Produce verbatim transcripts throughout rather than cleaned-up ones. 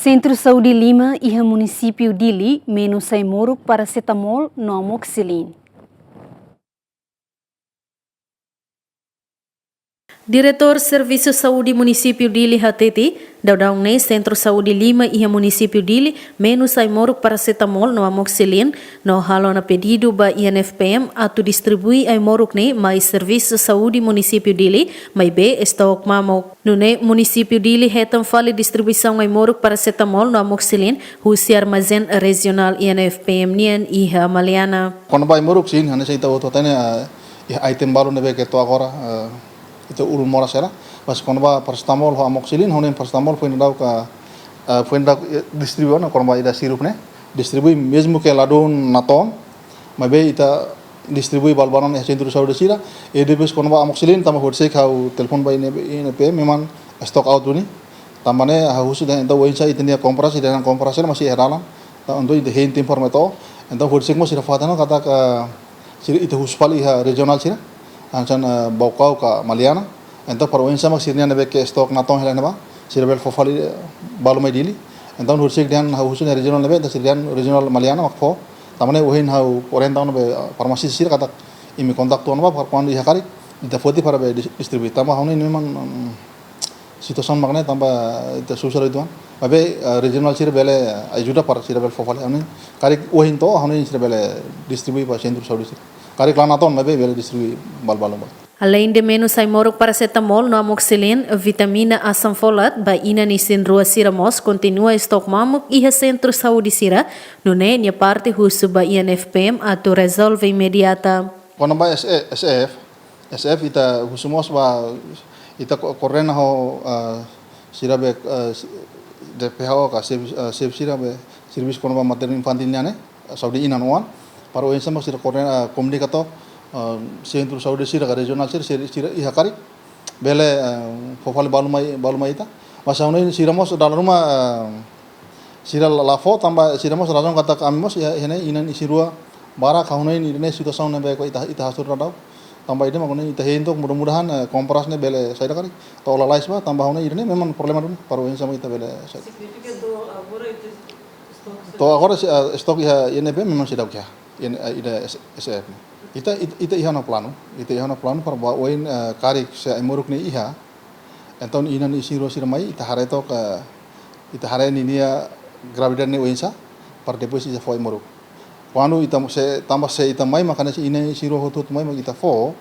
Sentru Saúde lima iha Munisípiu Dili menus ai-moruk parasetamol no amoxicilin. Diretór Servisu Saúde Munisípiu Dili hatete, daudaun ne'e Sentru Saúde lima iha Munisípiu Dili menus ai-moruk parasetamol no amoxicilin, no halo ona pedidu ba I N F P M atu distribui ai-moruk ne'e mai Servisu Saúde Munisípiu Dili, maibé estok mamuk. Nune'e Munisípiu Dili hetan fali distribuisaun ai-moruk parasetamol no amoxicilin husi armazén rejionál I N F P M nian iha Maliana. Kona-ba ai-moruk, sin, hanesan ita hotu hatene, eh, iha item balu ne'ebé ke to'o agora, eh, ita ulun moras hela. Mas kona-ba parasetamol ho amoxicilin, ha'u hanoin parasetamol foin daudauk, eh, foin daudauk, eh, distribui ona, kona-ba ida sirup ne'e distribui, mezmu ke ladún natoon, maibé ita distribui balu-balu iha sentru saúde sira. I depois kona-ba amoxicilin, tanba horiseik ha'u telefone ba I N F P M, memang stock out duni. Tanba ne'e ha'u husu dehan entaun oinsá ita-nia kompras, ita-nia kompras sira masih iha dalan. Entaun ita hein tempu para mai to'o. Entaun horiseik mós sira fó hatene katak, eh, sira ita husu fali iha rejionál sira. Hanesan, eh, Baucau ka Maliana. Entaun para oinsá mak sira-nia ne'ebé ke stock natoon hela ne'ebá, sira bele fó fali, eh, balu mai Dili. Entaun horiseik dehan ha'u husu iha rejionál ne'ebé, entaun sira dehan rejionál Maliana mak fó. Tanba ne'e ohin ha'u orienta ona ba, eh, farmasista sira katak imi kontaktu ona ba para kuandu iha karik, ita foti para bele dis-, distribui. Tanba ha'u hanoin memang, mm, situasaun mak ne'e tanba ita susar itu kan. Maibé, eh, rejionál sira bele, eh, ajuda para sira bele fó fali. Ha'u hanoin karik ohin to'o, ha'u hanoin sira bele distribui ba sentru saúde sira. Karik la natoon, maibé bele distribui balu-balu ba. Aleinde menus ai-moruk parasetamol no amoxicilin, vitamina asam folat ba inan isin-rua sira mós kontinua estok mamuk iha sentru saúde sira, nune'e nia parte husu ba I N F P M atu rezolve imediata. Kona-ba S E, S F, S F ita husu mós ba, ita ko-, koordena ho, eh, sira be, eh, si-, D P H O ka, servis-, eh, servis sira be, servisu kona-ba maternu infantil nian ne'e, saúde inan-oan, para oinsá mak sira koordena, eh, komunika to'o, eh, sentru saúde sira ka rejionál sira, sira, sira iha karik, bele, eh, fó fali balu mai, balu mai ita. Mas ha'u hanoin sira mós dala ruma, eh, sira la, la fó tanba sira mós razaun katak ami mós iha, iha ne'e inan isin-rua barak, ha'u hanoin ida-ne'e situasaun ne'ebé ke ita, ita hasoru daudaun. Tanba ida mak ha'u hanoin ita hein took, mudah-mudahan, eh, kompras ne'e bele saida karik. To'o lalais ba, tanba ha'u hanoin ida-ne'e memang problema duni, para oinsá mak ita bele saida. Significa to'o agora ita stock To'o agora se, eh, stock iha I N F P M memang seidauk iha. I N, eh, ida S-, S F ne'e. Ita, ita, ita iha ona planu, ita iha ona planu para ba oin, eh, karik se ai-moruk ne'e iha. Entaun inan isin-rua sira mai, ita haree took, ita haree ninia gravidade ne'e oinsá, para depois ita fó ai-moruk. Kuandu ita se, tanba se ita mai, mak hanesan inan isin-rua hotu-hotu mai, mak ita fó.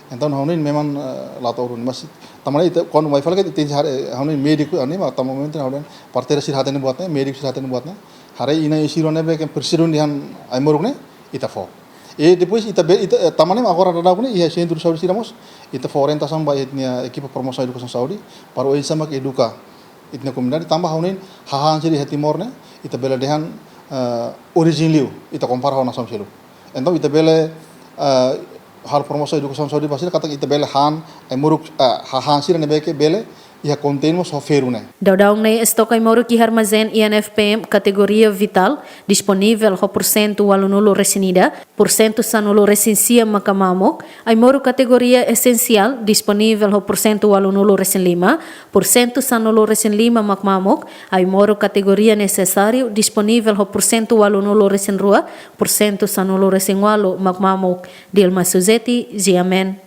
Entaun ha'u hanoin memang, eh, la to'o duni, mas tanba ne'e ita, kuandu mai fali katak ita haree, ha'u hanoin médiku, ha'u hanoin mak tanba momentu ha'u hanoin parteira sira hatene buat ne'e, médiku sira hatene buat ne'e. Haree inan isin-rua ne'ebé ke presiza duni dehan ai-moruk ne'e, ita fó. I depois ita be, ita, eh, tanba ne'e agora daudaun ne'e, iha sentru saúde sira mós, ita fó orientasaun ba ita-nia ekipa promosaun edukasaun saúde, para oinsá mak eduka ita-nia komunidade, tanba ha'u hanoin hahán sira iha Timor ne'e, ita bele dehan, eh, orijen liu, ita kompara ho nasaun seluk. Entaun ita bele, eh, halo promosaun edukasaun saúde ba sira, katak ita bele han ai-moruk, eh, hahán sira ne'ebé ke bele iha kontein mós ho ferru ne'e. Daudaun ne'e estok ai-moruk iha armazén I N F P M kategoria vitál disponivel ho porsentu ualunulu-resin-ida, porsentu sanulu-resin-sia maka mamuk, ai-moruk kategoria esensiál disponivel ho porsentu ualunulu-resin-lima, porsentu sanulu-resin-lima mak mamuk, ai-moruk kategoria nesesáriu disponivel ho porsentu ualunulu-resin-rua, porsentu sanulu-resin-ualu mak mamuk. Dilma Suzeti, G M N.